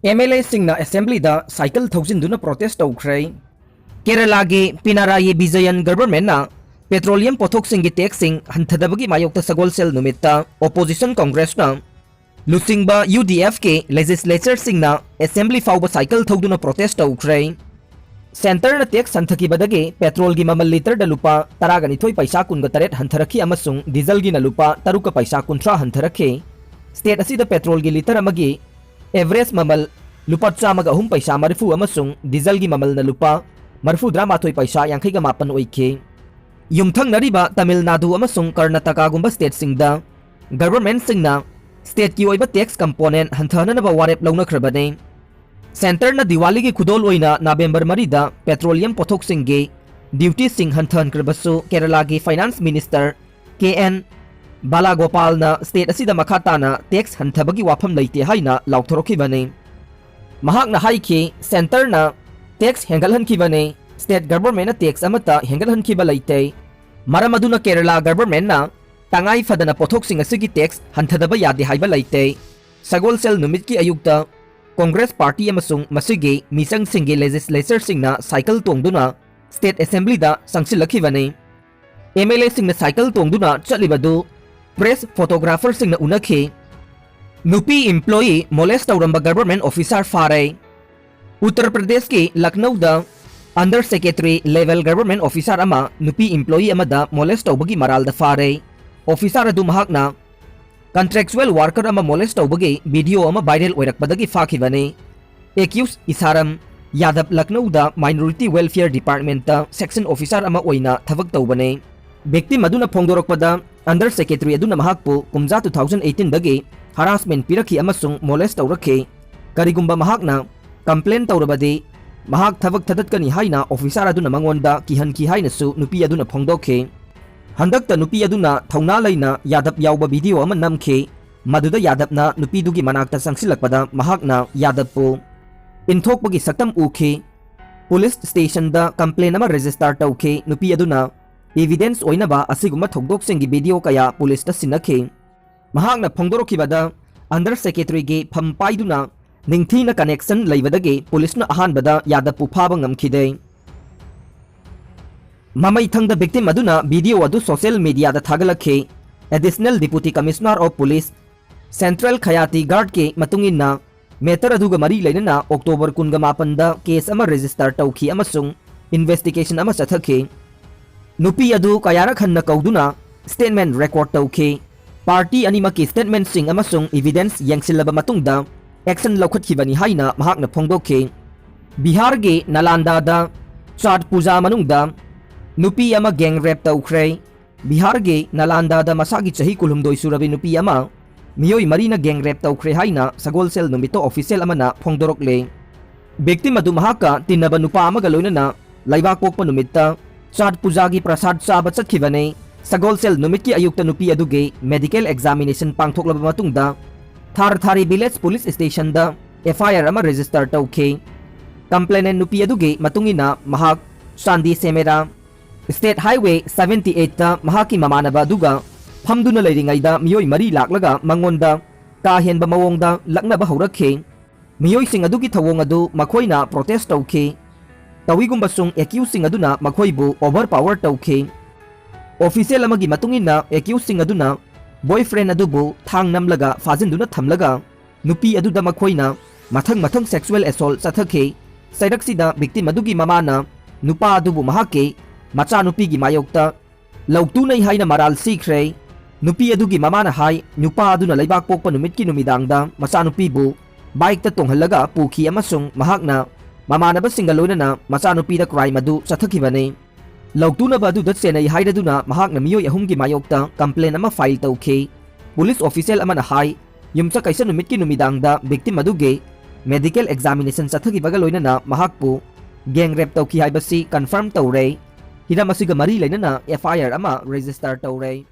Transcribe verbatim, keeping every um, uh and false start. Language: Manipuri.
ꯑꯦꯝ ꯑꯦꯜ ꯑꯦꯁꯤꯡꯅ ꯑꯦꯁꯦꯝꯕ꯭ꯂꯤꯗ ꯁꯥꯏꯀꯜ ꯊꯧꯖꯤꯟꯗꯨꯅ ꯄ꯭ꯔꯣꯇꯦꯁ ꯇꯧꯈ꯭ꯔꯦ꯫ ꯀꯦꯔꯂꯥꯒꯤ ꯄꯤꯅꯔꯥꯌꯤ ꯕꯤꯖꯌꯟ ꯒꯚꯔꯟꯃꯦꯟꯠꯅ ꯄꯦꯇ꯭ꯔꯣꯂꯤꯌꯝ ꯄꯣꯠꯊꯣꯛꯁꯤꯡꯒꯤ ꯇꯦꯛꯁꯁꯤꯡ ꯍꯟꯊꯗꯕꯒꯤ ꯃꯥꯌꯣꯛꯇ ꯁꯒꯣꯜꯁꯦꯜ ꯅꯨꯃꯤꯠꯇ ꯑꯣꯄꯣꯖꯤꯁꯟ ꯀꯣꯡꯒ꯭ꯔꯦꯁꯅ ꯂꯨꯆꯤꯡꯕ ꯌꯨ ꯗꯤ ꯑꯦꯐꯀꯤ ꯂꯦꯖꯤꯁꯂꯦꯆꯔꯁꯤꯡꯅ ꯑꯦꯁꯦꯝꯕ꯭ꯂꯤ ꯐꯥꯎꯕ ꯁꯥꯏꯀꯜ ꯊꯧꯗꯨꯅ ꯄ꯭ꯔꯣꯇꯦꯁ ꯇꯧꯈ꯭ꯔꯦ꯫ ꯁꯦꯟꯇꯔꯅ ꯇꯦꯛꯁ ꯍꯟꯊꯈꯤꯕꯗꯒꯤ ꯄꯦꯇ꯭ꯔꯣꯜꯒꯤ ꯃꯃꯜ ꯂꯤꯇꯔꯗ ꯂꯨꯄꯥ ꯇꯔꯥꯒ ꯅꯤꯊꯣꯏ ꯄꯩꯁꯥ ꯀꯨꯟꯒ ꯇꯔꯦꯠ ꯍꯟꯊꯔꯛꯈꯤ ꯑꯃꯁꯨꯡ ꯗꯤꯖꯜꯒꯤꯅ ꯂꯨꯄꯥ ꯇꯔꯨꯛꯀ ꯄꯩꯁꯥ ꯀꯨꯟꯊ꯭ꯔꯥ ꯍꯟꯊꯔꯛꯈꯤ꯫ ꯁ꯭ꯇꯦꯠ ꯑꯁꯤꯗ ꯄꯦꯇ꯭ꯔꯣꯜꯒꯤ ꯂꯤꯇꯔ ꯑꯃꯒꯤ ꯑꯦꯚꯔꯦꯖ ꯃꯃꯜ ꯂꯨꯄꯥ ꯆꯥꯝꯃꯒ ꯑꯍꯨꯝ ꯄꯩꯁꯥ ꯃꯔꯤꯐꯨ ꯑꯃꯁꯨꯡ ꯗꯤꯖꯜꯒꯤ ꯃꯃꯜꯅ ꯂꯨꯄꯥ ꯃꯔꯤꯐꯨꯇꯔꯥꯃꯥꯊꯣꯏ ꯄꯩꯁꯥ ꯌꯥꯡꯈꯩꯒ ꯃꯥꯄꯟ ꯑꯣꯏꯈꯤ꯫ ꯌꯨꯝꯊꯪꯅꯔꯤꯕ ꯇꯥꯃꯤꯜ ꯅꯥꯗꯨ ꯑꯃꯁꯨꯡ ꯀꯔꯅꯥꯇꯀꯥꯒꯨꯝꯕ ꯁ꯭ꯇꯦꯠꯁꯤꯡꯗ ꯒꯚꯔꯟꯃꯦꯟꯠꯁꯤꯡꯅ ꯁ꯭ꯇꯦꯠꯀꯤ ꯑꯣꯏꯕ ꯇꯦꯛꯁ ꯀꯝꯄꯣꯅꯦꯟꯠ ꯍꯟꯊꯍꯟꯅꯕ ꯋꯥꯔꯦꯞ ꯂꯧꯅꯈ꯭ꯔꯕꯅꯤ꯫ ꯁꯦꯟꯇꯔꯅ ꯗꯤꯋꯥꯂꯤꯒꯤ ꯈꯨꯗꯣꯜ ꯑꯣꯏꯅ ꯅꯕꯦꯝꯕꯔ ꯃꯔꯤꯗ ꯄꯦꯇ꯭ꯔꯣꯂꯤꯌꯝ ꯄꯣꯠꯊꯣꯛꯁꯤꯡꯒꯤ ꯗ꯭ꯌꯨꯇꯤꯁꯤꯡ ꯍꯟꯊꯍꯟꯈ꯭ꯔꯕꯁꯨ ꯀꯦꯔꯂꯥꯒꯤ ꯐꯥꯏꯅꯥꯟꯁ ꯃꯤꯅꯤꯁꯇꯔ ꯀꯦ ꯑꯦꯟ ꯕꯥꯂꯥꯒꯣꯄꯥꯜꯅ ꯁ꯭ꯇꯦꯠ ꯑꯁꯤꯗ ꯃꯈꯥ ꯇꯥꯅ ꯇꯦꯛꯁ ꯍꯟꯊꯕꯒꯤ ꯋꯥꯐꯝ ꯂꯩꯇꯦ ꯍꯥꯏꯅ ꯂꯥꯎꯊꯣꯔꯛꯈꯤꯕꯅꯤ꯫ ꯃꯍꯥꯛꯅ ꯍꯥꯏꯈꯤ, ꯁꯦꯟꯇꯔꯅ ꯇꯦꯛꯁ ꯍꯦꯟꯒꯠꯍꯟꯈꯤꯕꯅꯤ, ꯁ꯭ꯇꯦꯠ ꯒꯚꯔꯟꯃꯦꯟꯠꯅ ꯇꯦꯛꯁ ꯑꯃꯠꯇ ꯍꯦꯟꯒꯠꯍꯟꯈꯤꯕ ꯂꯩꯇꯦ꯫ ꯃꯔꯝ ꯑꯗꯨꯅ ꯀꯦꯔꯂꯥ ꯒꯚꯔꯟꯃꯦꯟꯠꯅ ꯇꯉꯥꯏ ꯐꯗꯅ ꯄꯣꯠꯊꯣꯛꯁꯤꯡ ꯑꯁꯤꯒꯤ ꯇꯦꯛꯁ ꯍꯟꯊꯗꯕ ꯌꯥꯗꯦ ꯍꯥꯏꯕ ꯂꯩꯇꯦ꯫ ꯁꯒꯣꯜꯁꯦꯜ ꯅꯨꯃꯤꯠꯀꯤ ꯑꯌꯨꯛꯇ ꯀꯣꯡꯒ꯭ꯔꯦꯁ ꯄꯥꯔꯇꯤ ꯑꯃꯁꯨꯡ ꯃꯁꯤꯒꯤ ꯃꯤꯆꯪꯁꯤꯡꯒꯤ ꯂꯦꯖꯤꯁꯂꯦꯆꯔꯁꯤꯡꯅ ꯁꯥꯏꯀꯜ ꯇꯣꯡꯗꯨꯅ ꯁ꯭ꯇꯦꯠ ꯑꯦꯁꯦꯝꯕ꯭ꯂꯤꯗ ꯆꯪꯁꯤꯜꯂꯛꯈꯤꯕꯅꯤ꯫ ꯑꯦꯝ ꯑꯦꯜ ꯑꯦꯁꯤꯡꯅ ꯁꯥꯏꯀꯜ ꯇꯣꯡꯗꯨꯅ ꯆꯠꯂꯤꯕꯗꯨ ꯄ꯭ꯔꯦꯁ ꯐꯣꯇꯣꯒ꯭ꯔꯥꯐꯔꯁꯤꯡꯅ ꯎꯅꯈꯤ꯫ ꯅꯨꯄꯤ ꯏꯝꯄ꯭ꯂꯣꯌꯤ ꯃꯣꯂꯦꯁ ꯇꯧꯔꯝꯕ ꯒꯚꯔꯟꯃꯦꯟꯠ ꯑꯣꯐꯤꯁꯥꯔ ꯐꯥꯔꯦ꯫ ꯎꯠꯇꯔ ꯄ꯭ꯔꯗꯦꯁꯀꯤ ꯂꯈꯅꯧꯗ under secretary level government officer ꯑꯃ ꯅꯨꯄꯤ ꯏꯝꯄ꯭ꯂꯣꯌꯤ ꯑꯃꯗ ꯃꯣꯂꯦꯁ ꯇꯧꯕꯒꯤ ꯃꯔꯥꯜꯗ ꯐꯥꯔꯦ꯫ ꯑꯣꯐꯤꯁꯥꯔ ꯑꯗꯨ ꯃꯍꯥꯛꯅ ꯀꯟꯇ꯭ꯔꯦꯛꯆꯨꯑꯦꯜ ꯋꯥꯔꯀꯔ ꯑꯃ ꯃꯣꯂꯦꯁ ꯇꯧꯕꯒꯤ ꯚꯤꯗꯤꯑꯣ ꯑꯃ ꯚꯥꯏꯔꯦꯜ ꯑꯣꯏꯔꯛꯄꯗꯒꯤ ꯐꯥꯈꯤꯕꯅꯤ꯫ ꯑꯦꯀ꯭ꯌꯨꯁ ꯏꯁꯥꯔꯝ ꯌꯥꯗꯕ ꯂꯈꯅꯧꯗ ꯃꯥꯏꯅꯣꯔꯤꯇꯤ ꯋꯦꯜꯐꯤꯌꯔ ꯗꯤꯄꯥꯔꯠꯃꯦꯟꯠꯇ ꯁꯦꯛꯁꯟ ꯑꯣꯐꯤꯁꯥꯔ ꯑꯃ ꯑꯣꯏꯅ ꯊꯕꯛ ꯇꯧꯕꯅꯤ꯫ ꯚꯤꯛꯇꯤꯝ ꯑꯗꯨꯅ ꯐꯣꯡꯗꯣꯔꯛꯄꯗ, ꯑꯟꯗꯔ ꯁꯦꯀ꯭ꯔꯦꯇꯔꯤ ꯑꯗꯨꯅ ꯃꯍꯥꯛꯄꯨ ꯀꯨꯝꯖꯥ ꯇꯨ ꯊꯥꯎꯖꯟ ꯑꯩꯠꯇꯤꯟꯗꯒꯤ ꯍꯔꯥꯁꯃꯦꯟꯠ ꯄꯤꯔꯛꯈꯤ ꯑꯃꯁꯨꯡ ꯃꯣꯂꯦꯁ ꯇꯧꯔꯛꯈꯤ꯫ ꯀꯔꯤꯒꯨꯝꯕ ꯃꯍꯥꯛꯅ ꯀꯝꯄ꯭ꯂꯦꯟ ꯇꯧꯔꯕꯗꯤ, ꯃꯍꯥꯛ ꯊꯕꯛ ꯊꯥꯗꯠꯀꯅꯤ ꯍꯥꯏꯅ ꯑꯣꯐꯤꯁꯥꯔ ꯑꯗꯨꯅ ꯃꯉꯣꯟꯗ ꯀꯤꯍꯟꯈꯤ ꯍꯥꯏꯅꯁꯨ ꯅꯨꯄꯤ ꯑꯗꯨꯅ ꯐꯣꯡꯗꯣꯛꯈꯤ꯫ ꯍꯟꯗꯛꯇ ꯅꯨꯄꯤ ꯑꯗꯨꯅ ꯊꯧꯅꯥ ꯂꯩꯅ ꯌꯥꯗꯕ ꯌꯥꯎꯕ ꯚꯤꯗꯤꯑꯣ ꯑꯃ ꯅꯝꯈꯤ꯫ ꯃꯗꯨꯗ ꯌꯥꯗꯕꯅ ꯅꯨꯄꯤꯗꯨꯒꯤ ꯃꯅꯥꯛꯇ ꯆꯪꯁꯤꯜꯂꯛꯄꯗ ꯃꯍꯥꯛꯅ ꯌꯥꯗꯕꯄꯨ ꯏꯟꯊꯣꯛꯄꯒꯤ ꯁꯛꯇꯝ ꯎꯈꯤ꯫ ꯄꯨꯂꯤꯁ ꯁ꯭ꯇꯦꯁꯟꯗ ꯀꯝꯄ꯭ꯂꯦꯟ ꯑꯃ ꯔꯦꯖꯤꯁꯇꯥꯔ ꯇꯧꯈꯤ꯫ ꯅꯨꯄꯤ ꯑꯗꯨꯅ ꯏꯚꯤꯗꯦꯟꯁ ꯑꯣꯏꯅꯕ ꯑꯁꯤꯒꯨꯝꯕ ꯊꯧꯗꯣꯛꯁꯤꯡꯒꯤ ꯚꯤꯗꯤꯑꯣ ꯀꯌꯥ ꯄꯨꯂꯤꯁꯇ ꯁꯤꯟꯅꯈꯤ꯫ ꯃꯍꯥꯛꯅ ꯐꯣꯡꯗꯣꯔꯛꯈꯤꯕꯗ, ꯑꯟꯗꯔ ꯁꯦꯀ꯭ꯔꯦꯇꯔꯤꯒꯤ ꯐꯝ ꯄꯥꯏꯗꯨꯅ ꯅꯤꯡꯊꯤꯅ connection ꯂꯩꯕꯗꯒꯤ ꯄꯨꯂꯤꯁꯅ ꯑꯍꯥꯟꯕꯗ ꯌꯥꯗꯕ ꯐꯥꯕ ꯉꯝꯈꯤꯗꯦ꯫ ꯃꯃꯩꯊꯪꯗ victim ꯑꯗꯨꯅ video ꯑꯗꯨ social mediaꯗ ꯊꯥꯒꯠꯂꯛꯈꯤ꯫ Additional Deputy Commissioner of Police Central ꯈꯌꯥꯇꯤ ꯒꯥꯔꯗꯀꯤ ꯃꯇꯨꯡ ꯏꯟꯅ, matter ꯑꯗꯨꯒ ꯃꯔꯤ ꯂꯩꯅꯅ October ꯀꯨꯟꯒ ꯃꯥꯄꯟꯗ case ꯑꯃ register ꯇꯧꯈꯤ ꯑꯃꯁꯨꯡ investigation ꯑꯃ ꯆꯠꯊꯈꯤ꯫ ꯅꯨꯄꯤ ꯑꯗꯨ ꯀꯌꯥꯔꯛ ꯍꯟꯅ ꯀꯧꯗꯨꯅ statement record ꯇꯧꯈꯤ꯫ Party ꯑꯅꯤꯃꯛꯀꯤ statementꯁꯤꯡ ꯑꯃꯁꯨꯡ evidence ꯌꯦꯡꯁꯤꯜꯂꯕ ꯃꯇꯨꯡꯗ action ꯂꯧꯈꯠꯈꯤꯕꯅꯤ ꯍꯥꯏꯅ ꯃꯍꯥꯛꯅ ꯐꯣꯡꯗꯣꯛꯈꯤ꯫ ꯕꯤꯍꯥꯔꯒꯤ ꯅꯥꯂꯥꯟꯗꯥꯗ ꯆꯥꯠ ꯄꯨꯖꯥ ꯃꯅꯨꯡꯗ ꯅꯨꯄꯤ ꯑꯃ gang rape ꯇꯧꯈ꯭ꯔꯦ꯫ ꯕꯤꯍꯥꯔꯒꯤ ꯅꯥꯂꯥꯟꯗꯥꯗ ꯃꯁꯥꯒꯤ ꯆꯍꯤ ꯀꯨꯟꯍꯨꯝꯗꯣꯏ ꯁꯨꯔꯕꯤ ꯅꯨꯄꯤ ꯑꯃ ꯃꯤꯑꯣꯏ ꯃꯔꯤꯅ gang rape ꯇꯧꯈ꯭ꯔꯦ ꯍꯥꯏꯅ ꯁꯒꯣꯜꯁꯦꯜ ꯅꯨꯃꯤꯠꯇ official ꯑꯃꯅ ꯐꯣꯡꯗꯣꯔꯛꯂꯦ꯫ Victim ꯑꯗꯨ ꯃꯍꯥꯛꯀ ꯇꯤꯟꯅꯕ ꯅꯨꯄꯥ ꯑꯃꯒ ꯂꯣꯏꯅꯅ ꯂꯩꯕꯥꯛꯄꯣꯛꯄ ꯅꯨꯃꯤꯠꯇ ꯆꯥꯠ ꯄꯨꯖꯥꯒꯤ ꯄ꯭ꯔꯁꯥꯗ ꯆꯥꯕ ꯆꯠꯈꯤꯕꯅꯤ꯫ ꯁꯒꯣꯜꯁꯦꯜ ꯅꯨꯃꯤꯠꯀꯤ ꯑꯌꯨꯛꯇ ꯅꯨꯄꯤ ꯑꯗꯨꯒꯤ medical examination ꯄꯥꯡꯊꯣꯛꯂꯕ ꯃꯇꯨꯡꯗ ꯊꯥꯔ ꯊꯥꯔꯤ village police stationꯗ F I R ꯑꯃ register ꯇꯧꯈꯤ꯫ Complainant ꯅꯨꯄꯤ ꯑꯗꯨꯒꯤ ꯃꯇꯨꯡ ꯏꯟꯅ ꯃꯍꯥꯛ ꯆꯥꯟꯗꯤ ꯁꯦꯃꯦꯔꯥ State Highway seventy eight ꯇ ꯃꯍꯥꯛꯀꯤ ꯃꯃꯥꯟꯅꯕ ꯑꯗꯨꯒ ꯐꯝꯗꯨꯅ ꯂꯩꯔꯤꯉꯩꯗ ꯃꯤꯑꯣꯏ ꯃꯔꯤ ꯂꯥꯛꯂꯒ ꯃꯉꯣꯟꯗ ꯀꯥ ꯍꯦꯟꯕ ꯃꯑꯣꯡꯗ ꯂꯛꯅꯕ ꯍꯧꯔꯛꯈꯤ꯫ ꯃꯤꯑꯣꯏꯁꯤꯡ ꯑꯗꯨꯒꯤ ꯊꯧꯑꯣꯡ ꯑꯗꯨ ꯃꯈꯣꯏꯅ protest ꯇꯧꯈꯤ꯫ ꯇꯧꯏꯒꯨꯝꯕꯁꯨꯡ accusedꯁꯤꯡ ꯑꯗꯨꯅ ꯃꯈꯣꯏꯕꯨ overpower ꯇꯧꯈꯤ꯫ Official ꯑꯃꯒꯤ ꯃꯇꯨꯡ ꯏꯟꯅ, accusedꯁꯤꯡ ꯑꯗꯨꯅ boyfriend ꯑꯗꯨꯕꯨ ꯊꯥꯡ ꯅꯝꯂꯒ ꯐꯥꯖꯤꯟꯗꯨꯅ ꯊꯝꯂꯒ, ꯅꯨꯄꯤ ꯑꯗꯨꯗ ꯃꯈꯣꯏꯅ ꯃꯊꯪ ꯃꯊꯪ sexual assault ꯆꯠꯊꯈꯤ꯫ ꯆꯩꯔꯛꯁꯤꯗ victim ꯑꯗꯨꯒꯤ ꯃꯃꯥꯅ ꯅꯨꯄꯥ ꯑꯗꯨꯕꯨ ꯃꯍꯥꯛꯀꯤ ꯃꯆꯥꯅꯨꯄꯤꯒꯤ ꯃꯥꯌꯣꯛꯇ ꯂꯧꯇꯨꯅꯩ ꯍꯥꯏꯅ ꯃꯔꯥꯜ ꯁꯤꯈ꯭ꯔꯦ꯫ ꯅꯨꯄꯤ ꯑꯗꯨꯒꯤ ꯃꯃꯥꯅ ꯍꯥꯏ, ꯅꯨꯄꯥ ꯑꯗꯨꯅ ꯂꯩꯕꯥꯛꯄꯣꯛꯄ ꯅꯨꯃꯤꯠꯀꯤ ꯅꯨꯃꯤꯗꯥꯡꯗ ꯃꯆꯥꯅꯨꯄꯤꯕꯨ bikeꯇ ꯇꯣꯡꯍꯜꯂꯒ ꯄꯨꯈꯤ ꯑꯃꯁꯨꯡ ꯃꯍꯥꯛꯅ ꯃꯃꯥꯟꯅꯕꯁꯤꯡꯒ ꯂꯣꯏꯅꯅ ꯃꯆꯥꯅꯨꯄꯤꯗ crime ꯑꯗꯨ ꯆꯠꯊꯈꯤꯕꯅꯤ꯫ ꯂꯧꯇꯨꯅꯕ ꯑꯗꯨꯗ ꯆꯦꯟꯅꯩ ꯍꯥꯏꯔꯗꯨꯅ ꯃꯍꯥꯛꯅ ꯃꯤꯑꯣꯏ ꯑꯍꯨꯝꯒꯤ ꯃꯥꯌꯣꯛꯇ complaint ꯑꯃ file ꯇꯧꯈꯤ꯫ Police official ꯑꯃꯅ ꯍꯥꯏ, ꯌꯨꯝꯁꯀꯩꯁ ꯅꯨꯃꯤꯠꯀꯤ ꯅꯨꯃꯤꯗꯥꯡꯗ victim ꯑꯗꯨꯒꯤ medical examination ꯆꯠꯊꯈꯤꯕꯒ ꯂꯣꯏꯅꯅ ꯃꯍꯥꯛꯄꯨ gang rape ꯇꯧꯈꯤ ꯍꯥꯏꯕꯁꯤ confirm ꯇꯧꯔꯦ꯫ ꯍꯤꯔꯝ ꯑꯁꯤꯒ ꯃꯔꯤ ꯂꯩꯅꯅ F I R ꯑꯃ register ꯇꯧꯔꯦ꯫